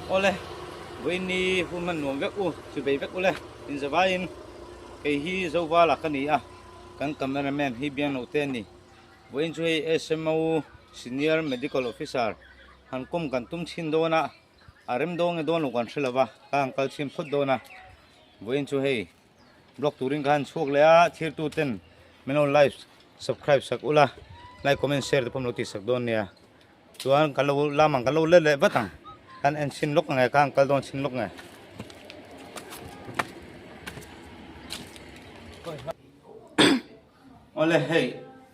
Awle, vawiin hun hman nuam vek u, chubei vek ule, inzavaiin kei hi Zovala ka ni a, kan cameraman hi Biangno te a ni. Vawiin chu hei SMO Senior Medical Officer han kawm kan tum chhin dawn a, a rem dawn nge dawn lo kan hre lo va, ka han kal chhin phawt dawn a. Vawiin chu hei blog turin ka han chhuak leh a, thirtu ten min lo like subscribe sak ula, like comment share te pawh min lo tih sak dawn nia. Chuan kan lo lam ang kan lo let leh vat ang, kan en chhin lawk nge ka han kal dawn chhin lawk nge. Awle hei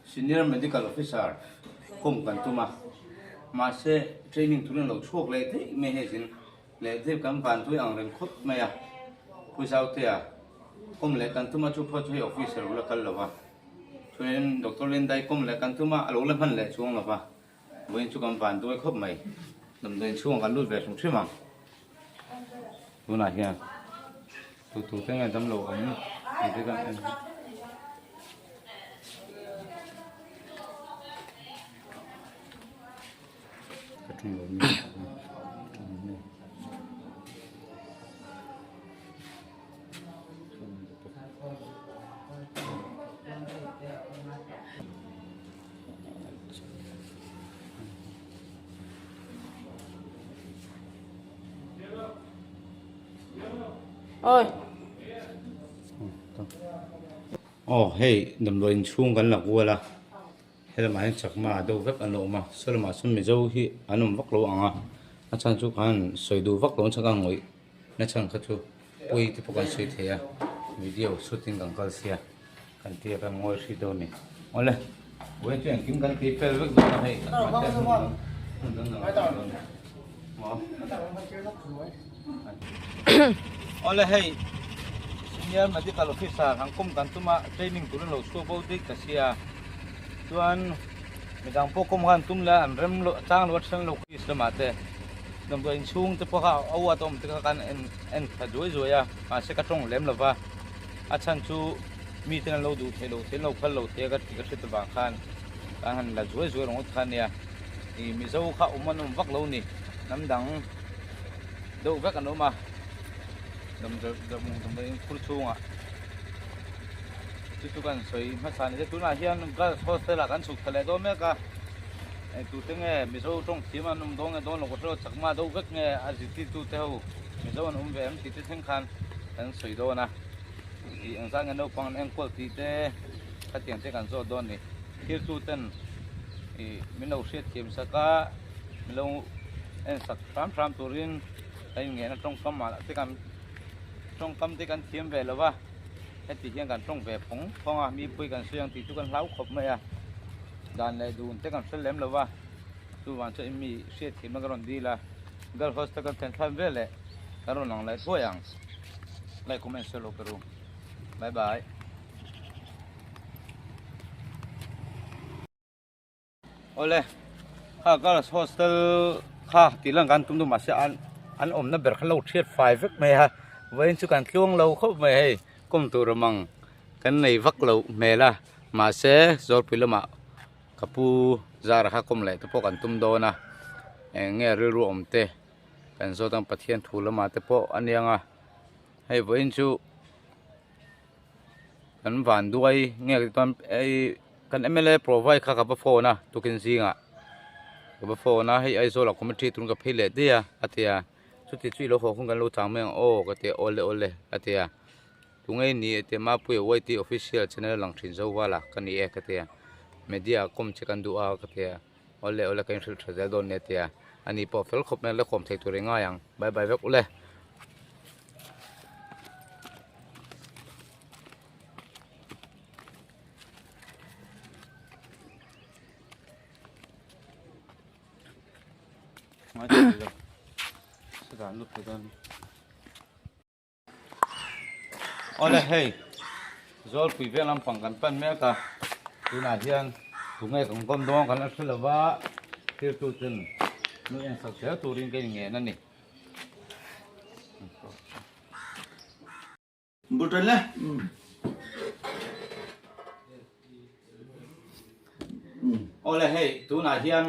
Senior Medical Officer kawm kan tum a, mahse training turin a lo chhuak leh daih mai hei zin leh daih kan van tui ang reng khawp mai a, Pu Zautea kawm leh kan tum a chu pawh chu hei officer lo la kal lo va, chuanin Doctor Lindai kawm leh kan tum a a lo la hman leh chuang lo va, vawiin chu kan van duai khawp mai, damdawiin chhungah kan lut ve hrim hrim ang. Tunah hian tu tu te nge damlo awm tih te kan en. Ka ṭawng lo mi ṭawng lo mi. Oi. Aw hei damdawi inchhung kan la kual a helamah hian chakma deuh vek an lo awm a saw lamah sawn mizo hi an awm vak lo ang a a chhan chu khan sawi duh vak lo ang chhan kha ngawih na chhan kha chu pawi te pawh kan sawi thei a video shooting kan kal sia. Kan tia kan ngawi hrih dawn ni. Awle, vawiin chu engkim kan ti fel vek dawn a hei. Hmun dang dang a dawn ni. Awle hei, Senior Medical Officer han kum kan tum a, training turin lo chhuak bo dik ta sia. Chuan midang pawh kum khan tum la an rem lo chang lo a then lo office lamah te damdawi inchhung te pawh kha a uat a awm te kha kan en en tha zuai zuai a, mahse ka tawng lem lova. A chhan chu miten an lo duh theih loh theih an lo phal lo thei a ka tih ka hriat avang khan kan han la zuai zuai ringawt kha ania. Ih Mizo kha awm an awm vak lo ni, hnam dang deuh vek an awm a, damdawi in khur chhungah chu chu kan sawi hmasa ni te. Tunah hian girls hostel ah kan chhuk thla leh dawn mek a, tute nge Mizo tawng thiam an awm dawn nge dawn lo ka hre lo, chakma deuh vek nge a zirtirtu te ho Mizo an awm ve em tih te thleng khan kan sawi dawn a, ih engzah nge naupang an enkawl tih te khatiang te kan zawt dawn a ni. Thirtu ten ih min lo hriatthiam sak a, min lo en sak hram hram turin ka inngeihna tawngkam ah te kan tawngkam te kan thiam ve lo va, heti hian kan tawng ve phawng phawng a, mipui kan sawi ang tih chu kan hlau khawp mai a, dan leh dun te kan hre lem lo va, chuvang chuan mi hriatthiamna ka rawn dil a, girl hostel kan thlen thlan vel leh. Kan rawn lang leh thuai ang. Like comment share lo pe ru. Bye bye. Ole kha girls hostel kha tih lang kan tum duh mahse an an awmna ber kha lo thiat fai vek mai a vawiin chu kan tluang lo khawp mai hei kawm tur awm ang kan nei vak loh hmel a mahse zawlpui lamah ka pu zara kha kawm leh te pawh kan tum dawn a eng nge rilru awm te. Kan zawt ang Pathian thu lamah te pawh a niang a, hei vawiin chu kan van duai nge chuan hei kan mla provide kha ka va phone a tukin zingah ka va phone a hei Aizawl ah committee tun ka phei leh daih a a ti a chuti chu i lo haw hun kan lo chang mai ang aw ka ti a awle awle a ti a tunge i ni a ti a Mapuia YT official channel a lang thin Zovala ka ni e ka ti a media ah kawm che kan duh a ka ti a. Awle awle ka inhrilh tha zel dawn nia tia ani pawh fel khawp mai a la kawm thei tur i ngai ang bye bye vek ule. Awle hei Zawlpui veng lampang kan pan mek a tunah hian tunge kan kawm dawn kan la hre lo va thirtu ten nu en sak zel turin ka inngen a ni. Bul tan le. Awle hei tunah hian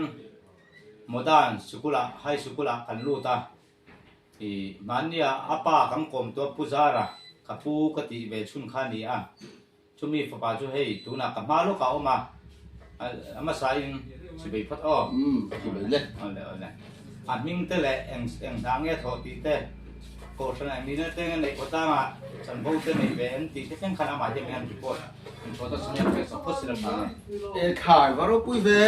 Modern sikul ah High Sikul ah kan lut a. I mahnia a pa kan kawm tawh Pu Zara ka pu ka tih ve chhun kha a ni a, chumi fapa chu hei tunah ka hma lawkah a awm a, a hmasa in chibei phawt aw. Umm ka chibei le. Awle awle. A hming te leh eng eng hna nge thawh tih te, kohhran eng nihna te nge neih khawtlangah chanvo te nei ve em tih te thleng khan amah hian min han report in thawh ta chhung hian pek sak phawt sila tha nge. E khai va ropui ve.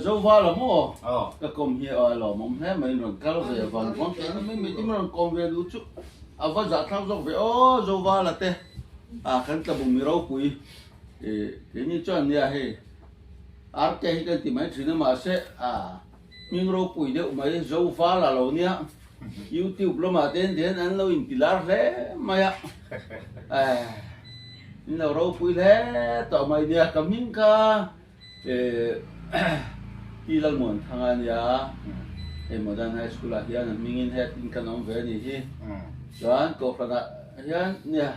Zova lo maw? Aw. Ka kawm hi a lawmawm hle mai in rawn kal ve vang vang teh mai mai tin rawn kawm ve duh chu a va zahthlak zawk ve aw Zova la te a kan tla bum mi ropui e keini chuan nia hei RK hi kan ti mai thin a mahse a hming ropui deuh mai Zova la lo nia YouTube lamah te hian an lo inti lar hle mai a in lo ropui hle tawh mai nia ka hming kha Pi Lalmuanthanga a nia, hei Modern High School ah hian a hmingin head in kan awm ve a nih hi. Chuan Kohhranah hian nia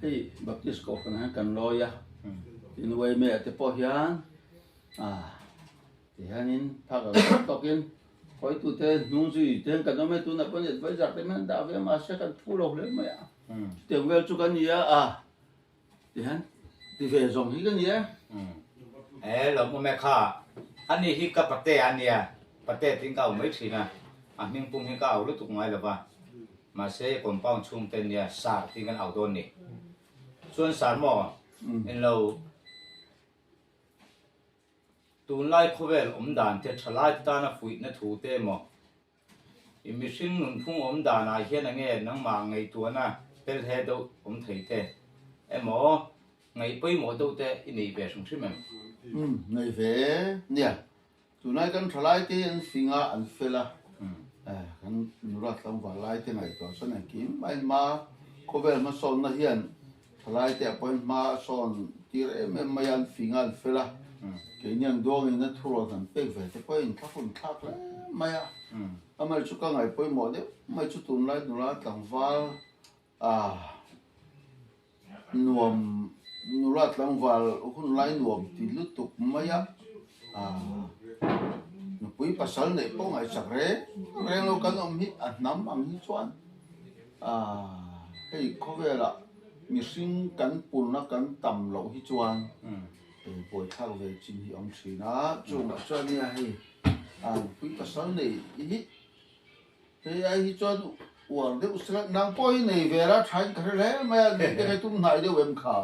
hei Baptist Kohhranah hian kan lawi a, tin Uaime ah te pawh hian tihianin phak ang tawk tawkin hawitute hnung zui te hian kan awm e, tunah pawh advisor te hian dah ve mahse kan phu lo hle mai a, chutiang vel chu kan ni a. Tihian ti ve zawng hi ka ni e. E lo hmu mek kha. Ani hi ka pate a nia. Pate tiin ka au mai thin a. A hming pum hi ka au lutuk ngai lo va. Mahse compound chhung te nia sar tiin kan au dawn ni. Chuan sar maw in lo tunlai khawvel awm dan te thalai te tana fuihna thu te emaw I mihring nunphung awm danah hian enge nangmah ngaihtuahna tel he deuh awm thei te emaw ngaih pawimawh deuh te i nei ve hrim hrim em? Umm, nei ve nia. Tunlai kan thalai te hi an fing a, an fel a, kan nula tlangval lai te ngaihtuah chuan engkim mai hma khawvel hmasawnna hian Thalai te a pawi hma a sawn tir em em mai a, an fing a, an fel a, keini ang duangin a thurawn han pek ve te pawhin thlahun thlak hle mai a. Amah chu ka ngaih pawimawh deuh mai chu tunlai nula tlangval a nuam nula tlangval hun lai nuam ti lutuk mai a, nupui pasal neih pawh ngaihsak reng reng lo kan awm hi a hnam ang hi chuan. Hei khawvelah mihring kan pulna kan tam loh hi chuan buaithlak ve chin hi a awm thin a, chungah chuan nia hei nupui pasal nei hi hei ai hi chuan uar deuh sela nang pawh hi nei ve la thain ka hre hle mai a, nei te kha tum hnai deuh em kha?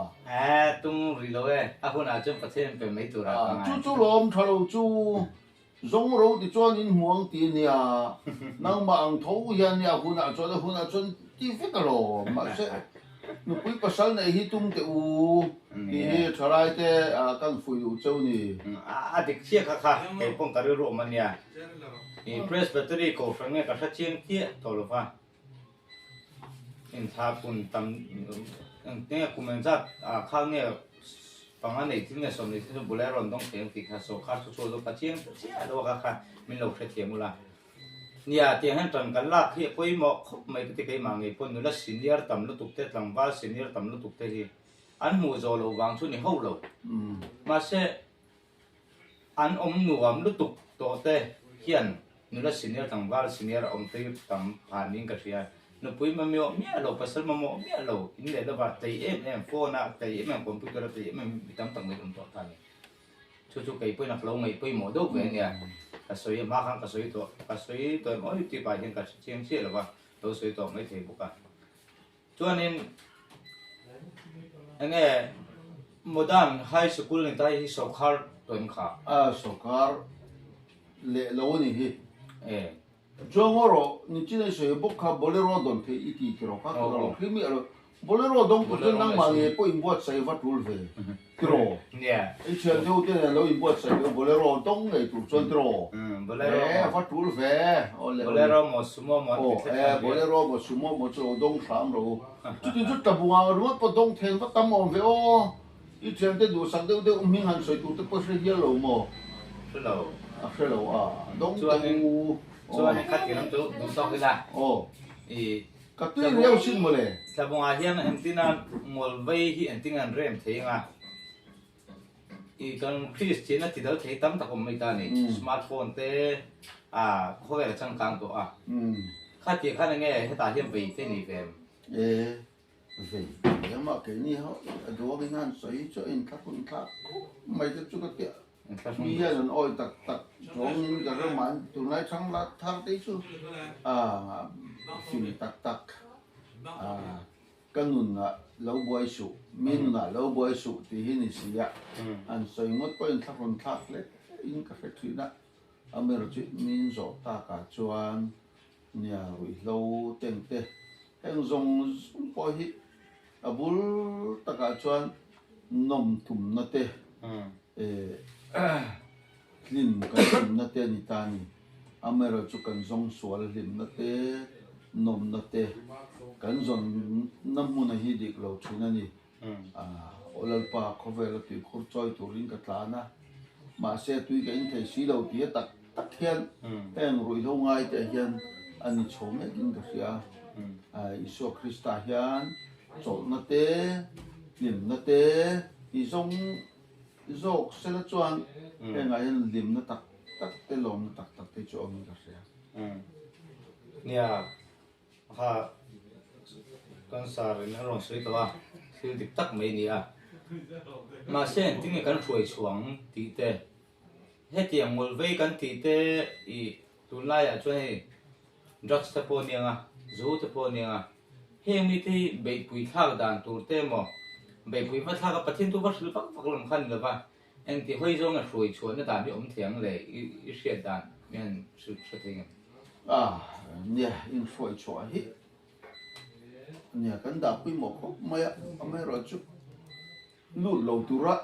Tum rih lo e, a hunah chuan Pathian pe mai turah ka ngai. Chu chu lawm tha lo chu. Zawng ro ti chuan in hmu ang ti nia, nangmah ang tho hian nia hunah chuan a hunah chuan ti vek alawm, mahse nupui pasal neih hi tum teh u tih hi thalai te kan fuih duh cheu ni. A dik chiah kha kha kei pawh ka rilru awm ania, i Presbytery kohhran nge ka hre chiang chiah tawh lo va, Inthla kun tam nge kum engzat ah kha nge panga nei thil nge sawm nei thil chu bula rawn dawng thei ang tih kha sawrkar chu chu ka chiang ta chiah lo a kha kha min lo hrethiam ula. Nia tiang hian tan kan lak hi a pawimawh khawp mai ka ti keimah ngei pawh nula senior tam lutuk te tlangval senior tam lutuk te hi an hmuh zawh loh vang chu ni ho lo. Mahse An awm nuam lutuk tawh te hian nula senior tlangval senior a awm te hi tam phah niin ka hria. Nupui mamawh miah lo, pasal mamawh miah lo, in leh lova tlei em em, phone a tlei em em, computer a tlei em em mi tam tak mai awm tawh ta a ni. Chu chu kei pawhin a ka lo ngaih pawimawh deuh ve ania. Ka sawi a hma khan ka sawi tawh, ka sawi tawh em aw youtube ah hian ka hre chiang chiah lo va, lo sawi tawh mai thei bawk a. Chuanin enge Modern High Sikul ni ta hi sawrkhar tawh em kha? A sawrkhar leh lo a ni hi. E. Chuan ngaw rawh, nichin ei sawi bawk kha Bolero dawn theih i ti tiraw kha tiraw lo hlim miah lo. Bolero dawng tur chuan nangmah ngei pawh inbuatsaih va tul ve tiraw? Nia. I thian deuh te nen lo inbuatsaih deuh Bolero dawng ngei tur chuan tiraw? Bolero E va tul ve. Awle awle. Bolero maw Sumo maw an ti thlek E Bolero maw Sumo maw chu lo dawng hram ro. Chutin chu tlabunga ringawt pawh dawng then va tam awm ve aw. I thian te duhsak deuh deuh hming han sawi tur te pawh hre hial lo maw? Hre lo. A hre lo a, dawng teh u. Chuanin khatin lam chu duh tawk ila. Aw. I Ka tui riau sin mawle. Tlabungah hian engtin a ngawl vei hi engtin an rem thei anga i kan Kristian a ti dal thei tam tak awm mai ta a ni. Smart phone te. A khawvel a changkang tawh a. Kha tih khan enge hetah hian vei te ni ve em? E, vei em a, keini ho a duangin han sawi chu a inthlahrun thlak khawp mai te chu ka ti a. Mi hian an awi tak tak zawngin ka ram ah tunlai thang la thar te chu a fing tak tak a ka nun ah lo buai suh, mi nun ah lo buai suh tih hi ni si a, an sawi ngawt pawh inthlahrun thlak hle in ka hre thin a. Amaherawhchu min zawh takah chuan nia ruihhlo tengte heng zawng zawng pawh hi a bul takah chuan nawm tumna te hlim kan tumna te a ni ta a ni. Amaherawhchu kan zawng sual hlimna te nawmna te kan zawnna hmuna hi dik lo thin a ni. Aw Lalpa, khawvela tuikhur chawi turin ka tlan a, mahse tui ka in thei si lo tih a tak tak hian heng ruihhlo ngai te hian a ni chho mekin ka hria. Isua Krista hian chawlhna te, hlimna te ti zawng zawk sela chuan hengah hian hlimna tak tak te, lawmna tak tak te chu awmin ka hria. Nia, Kha cancer in a rawn sawi tawh a, thil dik tak mai a ni a. Mahse engtin nge kan hruai chhuang tih te, hetiang ngawlvei kan tih te ih tunlaiah chuan hei drugs te pawh a ni ang a, zu te pawh a ni ang a, heng mite hi beihpui thlak dan tur te emaw, beihpui va thlak a Pathian chu va hrilh vak vak lam kha a ni lova, engti hawi zawnga hruai chhuahna dan hi awm thei ang le i hriat dan hian hrilh hre thei ngem? A, nia, inhruai chhuah hi nia kan dah pawimawh khawp mai a, amaherawhchu lut lo tura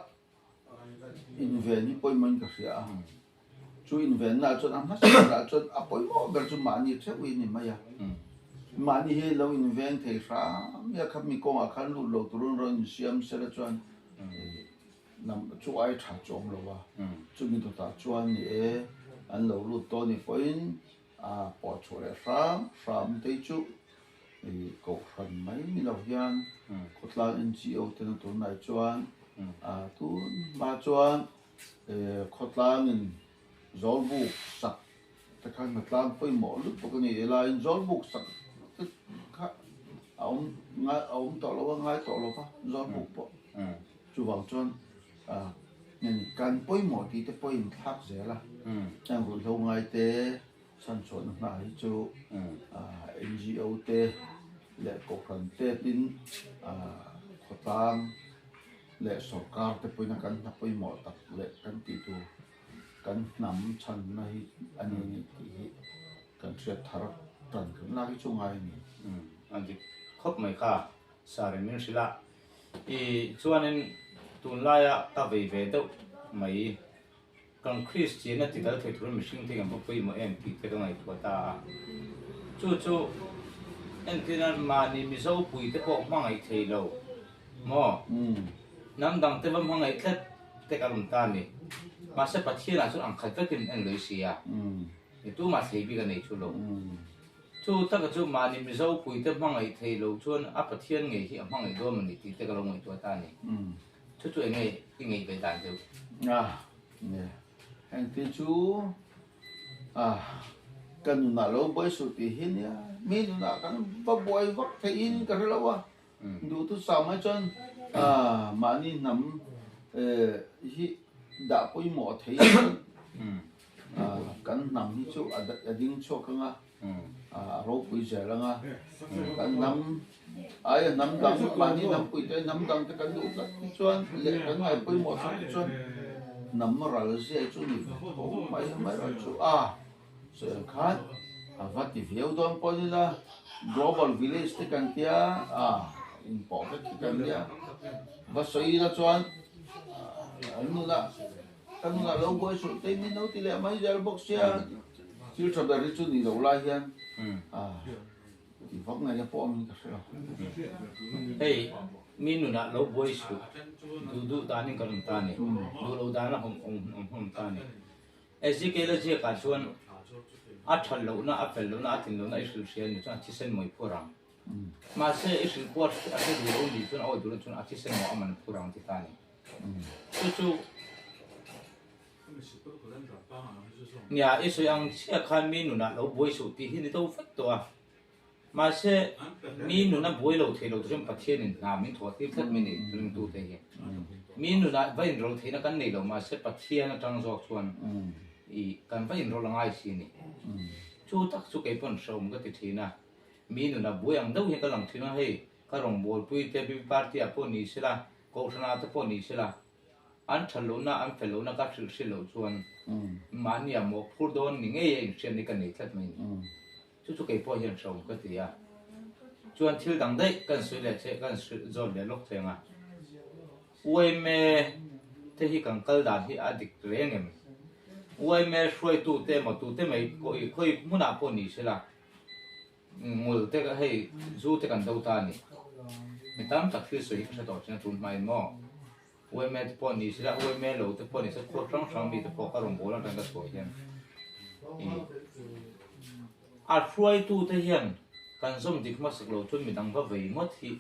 inven hi pawimawhin ka hria a, chu invenna chuan a hmasa berah chuan a pawimawh ber chu mahni theuh hi a ni mai a, mahni hi lo inveng thei hram mai a, khami kawngah khan lut lo turin rawn insiam sela chuan Lam chu ai tha chu awm lo a, chumi dawtah chuan ni e, an lo lut tawh ni pawhin a pawh chhuah leh hram hram te chu i kohhran mai ni lo hian khawtlang NGO ten a tunlai chuan tun hma chuan khawtlangin zawlbuk sak te kha hnatlang pawimawh lutuk a ni laiin zawlbuk sak te kha a awm ngai a awm tawh lo a ngai tawh lo va zawlbuk pawh chuvang chuan ah kan pawimawh tih te pawh in thlak zel a heng ruihhlo ngai te chhanchhuahna hna hi chu ah NGO te leh kohhran te tin ah khawtlang leh sorkar te pawhin a kan hna pawimawh tak leh kan tih tur. Kan hnam chhanna hi a ni ni tih hi kan hriat thar tan kan lak hi chu ngai a ni. Umm a dik khawp mai kha sir in min hrilh a, i chuanin tunlaia ka vei ve deuh mai kan Kristianna ti dal thei turin mihring te hian va pawimawh em tih te ka ngaihtuah ta a, chu chu entirna mahni Mizo pui te pawh hmangaih thei lo maw hnam dang te va hmangaih tlat te kan awm ta a ni. Mahse Pathianah chuan ang khat vekin en lui si a, ni tumah thlei bik a nei chu lo. Chu taka chu mahni Mizo puite hmangaih thei lo chuan a Pathian ngei hi a hmangaih dawn maw ni tih te ka lo ngaihtuah ta a ni. Chu chu enge i ngeih ve dan deuh? A, nia. Engti chu a, ka nunah lo buai suh tih hi nia. Mi nunah kan va buai vak theihin ka hre lo a. Duhtu sa mai chuan mahni hnam hi dah pawimawh thei chuan kan hnam hi chu a ding chhuak ang a, a ropui zel ang a. Kan hnam aia hnam dang mahni hnam pui te hnam dang te kan duh tlat hi chuan leh kan ngaih pawimawh sak te chuan hnam ral zia chu ni ve tho mai mai ral chu a. Sawi ang khan a va ti viau dawn pawh nila global village te kan tia a inpawh vek hi kan nia va sawi ila chuan an nunah ka nunah lo buai suh te min lo ti leh mai zel bawk sia thil tha ber hi chu ni lo lai hian a ti vak ngaihna pawh awmin ka hre lo. Hei mi nunah lo buai suh duh duh danin kan awm ta a ni duh lo dana awm awm ta a ni. Ezekiel-a ziakah chuan a that lohna, a fel lohna, a tlin lohna i hrilh hria ni chuan a thisen mawi phur ang. Mahse, i hrilh pawh a hre duh lo ni chuan a awih duh lo chuan a thisen maw a man phur ang ti ta a ni. Chu chu Nia, i sawi ang chiah khan mi nunah lo buai suh tih hi ni do vek tawh a. Mahse, mi nuna buai lo thei lo chuan Pathianin hna min thawh tir tlat mai ni ringtute hi. Mi nunah va inrawlh theihna kan nei lo, mahse Pathian atang zawk chuan i kan va inrawlh a ngai si a ni. Chu tak chu kei pawn hrehawm ka ti thin a, mi nunah buai ang deuh hian ka lang thin a, hei ka rawngbawlpui te BB party ah pawh ni sela, Kohhranah te pawh ni sela, an that lohna, an fel lohna ka hrilh hrilh loh chuan mahnia mawhphur dawn ni ngei a inhriat ni ka nei tlat mai a ni. Chu chu kei pawh hian hrehawm ka ti a. Chuan thil dang daih kan sawi leh che, kan zawt leh lawk theng a. Uaime te hi kan kal dan hi a dik reng em? Uaime hruaitu te emaw tute mai khawi hmunah pawh ni sela, Ngul te hei zu te kan do ta a ni. Mi tam tak thil sawi hi ka hre tawh thin a tun hmain maw. UMA te pawh ni sela, UMA lo te pawh ni sela khuar hrang hrang mi te pawh ka rawn bawl atang ka chhuah hian i a hruaitu te hian kan zawm dik hmasak lo chuan midang va vei ngawt hi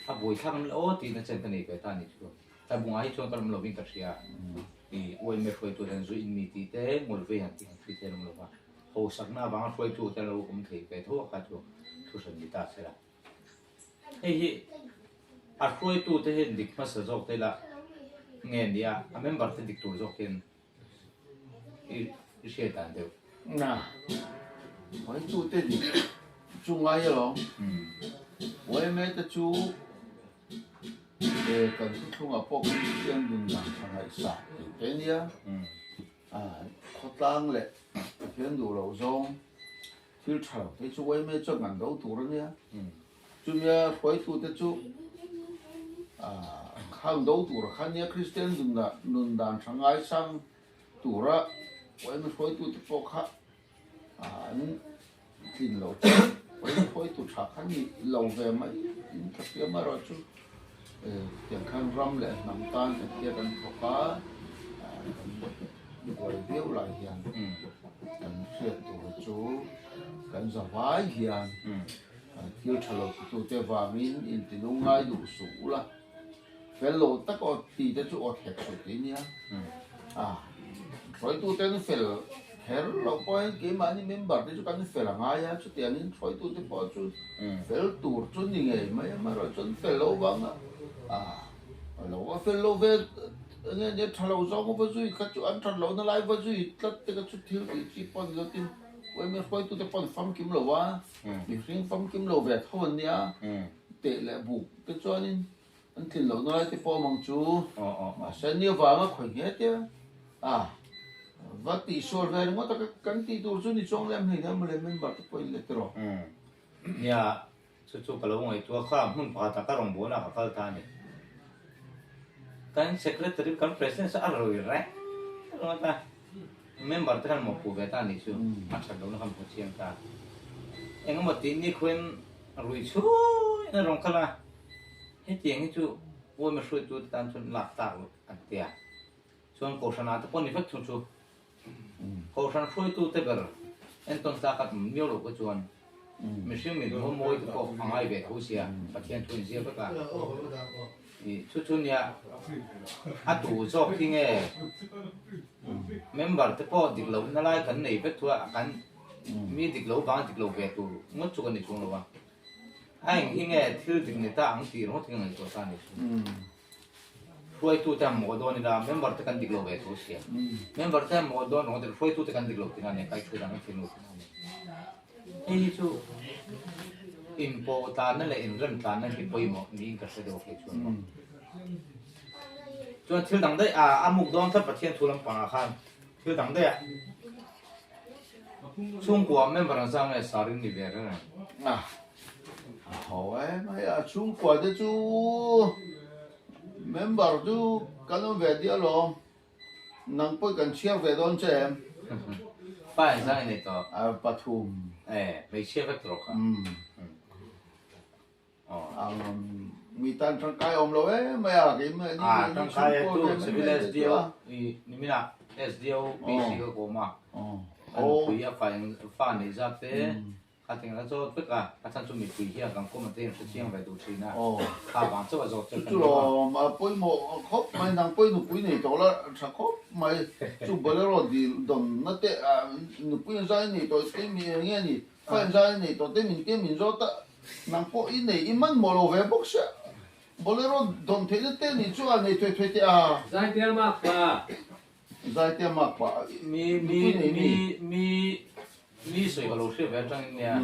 a buaithlak an la aw tiin a chen ka nei ve ta a ni chu. Tlabunga hi chuan ka lawm lovin ka hria. I UMA hruaitu hian zu in mi tih te ngul vei han tih han hri thei lawm lo va. Hausakna avanga hruaitu te lo awm thei ve tho a kha chu thu hran ni ta se la. Hei hi a hruaitu te hian dik hmasa zawk te la nge nia a member te dik tur zawk hian i hriat dan deuh. Na, hruaitu te dik chu ngai alawm. Yma te chu kan thuthlungah pawh Kristian nun dan tha ngaihsak tih te nia. Khawtlang leh Pathian duh loh zawng thil tha lo te chu yma chuan kan do tur a nia. Chumia hruaitute chu khang do tur kha nia Kristian nun dan tha ngaisang tura yma hruaitute pawh kha an tlin lo chuan yma hruaitu tha kha ni lo ve mai in ka hria amaherawhchu tiang khan ram leh hnam tan engtia kan thawk a kan buai viau lai hian kan hriat tur chu kan za vai hian thil tha lo titute vangin intilung ngai duh suh ula fel lo tak aw ti te chu aw thek suh tih nia a hruaitute an fel kher loh pawhin keimahni member te chu kan fel a ngai a chutiangin hruaitute pawh chu fel tur chu ni ngei mai amaherawh chuan fel lo vang a a lo va fel lo ve enge nia tha lo zawng va zui kha chu an that lohna lai va zui tlat te kha chu thil tih chi pawh ni lo tin yma hruaitute pawh an famkim lo a mihring famkim lo ve tho an nia teh leh buk te chuanin An tlin lohna lai te pawh awm ang chu. Mahse ni avanga khawi nghe te a va tihsual ve ringawt a kan tih tur chu ni chuang lem hleinem mawle member te pawhin le tiraw. Nia, chu chu ka lo ngaihtuah kha hmun pakhat ah ka rawngbawlna ka kal ta a ni. Kan secretary kan president chu a rui reng ringawt a, member te khan mawhpuh ve ta a nih chu a that lohna khan hmu chiang ta. Engemaw tih ni khuin rui chhuiin a rawn kal a. Hetiang hi chu Uaima hruaitute tan chuan lak tak loh an ti a, chuan Kohhran ah te pawh ni vek thung chu Kohhran hruaitute ber entawn tlak a awm miau loh pawh chuan mihring mit hmuh mawi te pawh a ngai ve tho sia Pathian thu in zir vek a, ih chu chu nia a tu zawk hi nge member te pawh dik lohna lai kan nei vek thu a kan mi dik lo vang dik lo ve tur ngawt chu kan ni chuang lo a. A eng hi nge thil dik ni ta ang tih ringawt hi ka ngaihtuah ta a ni. Hruaitute an mawh dawn ila member te kan dik lo ve thu sia. Member te an mawh dawn ringawt ila hruaitute kan dik lo tihna a ni, kaihthut ang a thil nu tihna a ni. Hei hi chu inpawh tlanna leh inrem tlanna hi pawimawh niin ka hre deuh a kei chuan maw. Chuan thil dang daih a a muk dawn tlat Pathian thu lampangah khan thil dang daih a. Chhungkua member ang zang nge sarin ni ve reng ang? A ho em mai a, chhungkua te chu member chu kan awm ve dial alawm, nang pawh kan chhiar ve dawn che em? Pa engzang i nei tawh? A pathum. E, hmeichhia vek tawh kha. Mi tan tangkai awm lo em mai a, keimah ni Ah, tangkai a tu civil SDO i nimina SDO BC ka kawm a, an pui a fa fa nei zat te. Kha ting la zawt vek a, a chhan chu mipui hian kan comment te hian hre chiang ve duh thin a, kha vang chauh a zawt che ka ni a. Chu a pawimawh khawp mai, nang pawh i nupui nei tawh la tha khawp mai, chu bolero dil dawn na te nupui an zai nei tawh te mi eng nge ni, fa an zai nei tawh te min tia min zawt a, nang pawh i nei i hmanhmawh lo ve bawk sia, bolero dawn theihna te ni chu a nei thuai thuai teh a. Zaitea mak pa. Zaitea mak pa Mi mi mi mi mi sawi ka lo hria ve atangin nia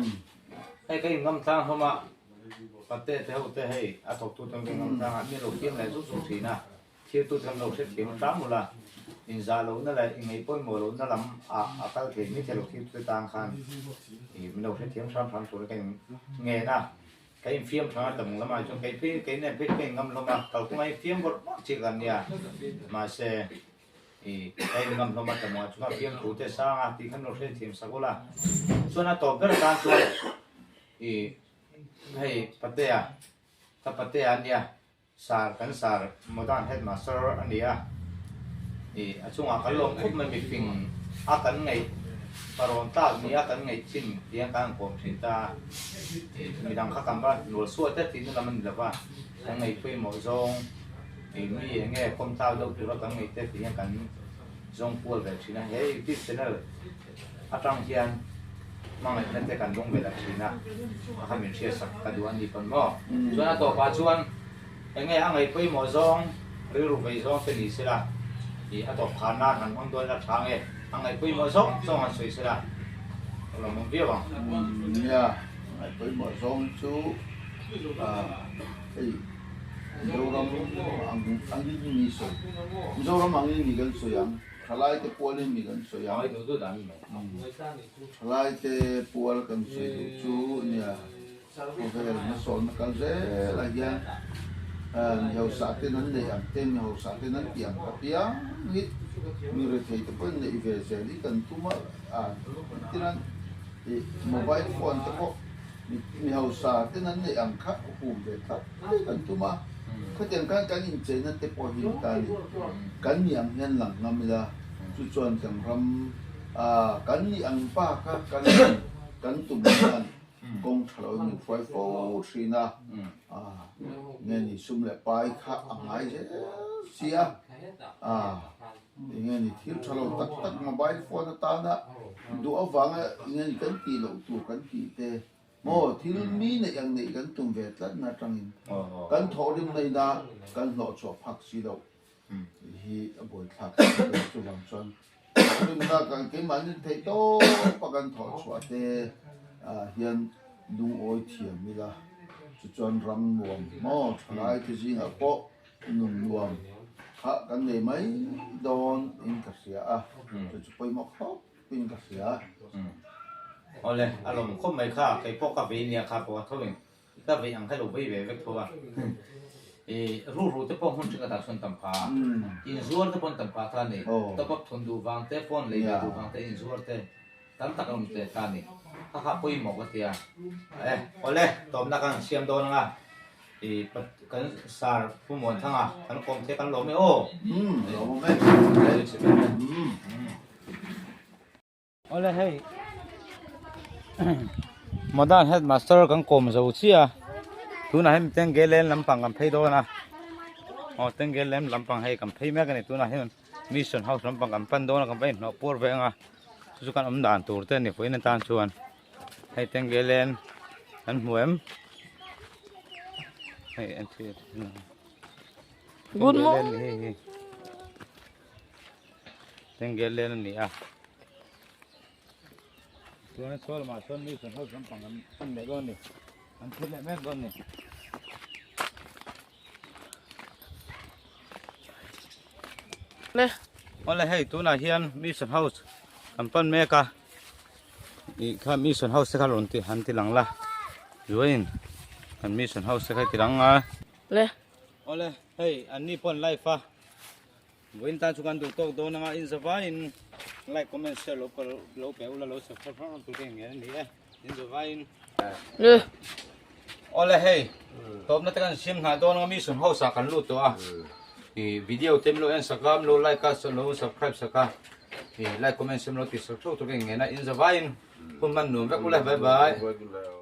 hei ka inngam tlang hlawm a pate te ho te hei a thawktu te ka inngam tlang a mi lo fiam leh zuk zuk thin a thirtu te kan lo hre thiam hram ula inzah lohna leh ingaih pawimawh lohna lam ah a kal thei mai thei lo thirtu te tan khan ih min lo hre thiam hram hram tur ka in ngen a. Ka infiam tha a tlanglam lamah chuan kei phei kei nen phei chu ka inngam hlawm a, kalkawng a infiam vawrh vawrh chiah kan nia. Mahse i ka inngam hlawm a tlanglam ah chuan a fiam thu te sang a tih khan lo hre thiam sak ula. Chuan a tawp ber atan chuan i hei Patea ka Patea a nia Sar kan sar Modern Headmaster a ni a, i a chungah kan lawm khawp mai mifing a kan ngaih parawn tlak ni a kan ngaih chin tiang kan han kawm thin ta a, i midang kha kan va hnual suat te tihna lam a ni lova, kan ngaih pawimawh zawng i mi eng nge kawm tlak deuh tura kan ngaih te tih hian kan zawng kual ve thin a, he YouTube channel atang hian hmangaihna te kan dawng ve la thin a, a kha min hriatsak ka duh a ni pawn maw? Chuan a tawpah chuan eng nge a ngaih pawimawh zawng rilru vei zawng te ni sela ih a tawp khan nan han hmang dawn ila tha nge a ngaih pawimawh zawng zawng han sawi sela ka lo mawm viau ang. Nia, ngaih pawimawh zawng chu hei Mizoram ang angin mi sawi Mizoram angin mi kan sawi ang. Thalaite pualin mi kan sawi ang. Thalaite pual kan sawi duh chu nia khawvel hmasawnna kal zelah hian mi hausa ten an neih ang te, mi hausa ten an tih ang ka piang hi mi rethei te pawhin neih ve zel hi kan tum a, tiran mobile phone te pawh mi hausa ten an neih ang kha hum ve tlat mai kan tum a, khatiang khan kan incheina te pawh hi ta a ni. Kan nih ang hian lang ngam ila, chu chuan kan ram kan nih ang baka kan kan tum hian kawng tha lo min hruai fo thin a, nge ni sum leh pai kha a ngai zel si a. Enge ni thil tha lo tak tak mobile phone atana duh avanga enge ni kan tih loh tur kan tih te maw thil mi neih ang neih kan tum ve tlat na atangin kan thawhrim naina kan hlawh chhuah phak si loh tih hi a buaithlak tak a chuvang chuan thawhrimna kan keimahni theih tawp a kan thawh chhuah te ah hian lungawi thiam ila chu chuan ram nuam maw thalai te zingah pawh Nun nuam kha kan nei mai dawn in ka hria a, chu chu pawimawh khawp in ka hria. Awle, a lawm khawp mai kha, kei pawh ka vei nia kha pawh a tho in ka vei ang kha lo vei ve vek tho a. I ruhruh te pawh hmun thenkhatah chuan tam pha a, inzuar te pawh an tam pha ta a ni, top up thun duh vang te, phone lei ve duh vang te, inzuar te tam tak an awm teh ta a ni. Kha kha pawimawh ka ti a. E, awle, tawpna kan han siam dawn ang a. I kan sar Pu Muanthanga kan kawm the kan lawm e aw. Umm lawm e. Awle hei Modern Headmaster kan kawm zo chiah a tunah hian Tengge Lane lampang kan phei dawn a aw Tengge Lane lampang hei kan phei mek a ni tunah hian Mission House lampang kan pan dawn a kan va inhnawh puar ve ang a chu chu kan awm dan tur te a ni vawiin atan chuan. Hei Tengge Lane kan hmu em? Hei en thil Good Tengge Lane morning. hei hei Tengge Lane a ni a. Chuan a chhuah lamah chuan mission house lampang kan pan leh dawn a ni. An thil leh mek dawn a ni. Le. Awle hei tunah hian mission house kan pan mek a. Ih kha mission house te kha rawn ti han ti lang la zuain kan mission house te kha ti lang a. Le. Awle hei an ni pawh an live a vawiin tan chu kan duh tawk dawn anga in zavaiin like comment share lo lo pe ula lo subscribe hrang hrang tur te ngen a ni e in zavaiin. Le. Awle hei tawpna te kan siam hnah dawn anga mission house ah kan lut tawh a ih video te min lo en sak a min lo like a lo subscribe sak a. Like comment sem lo ti sak theuh tur ka innghen a in zavaiin. Hun hman nuam vek ule. Bye bye.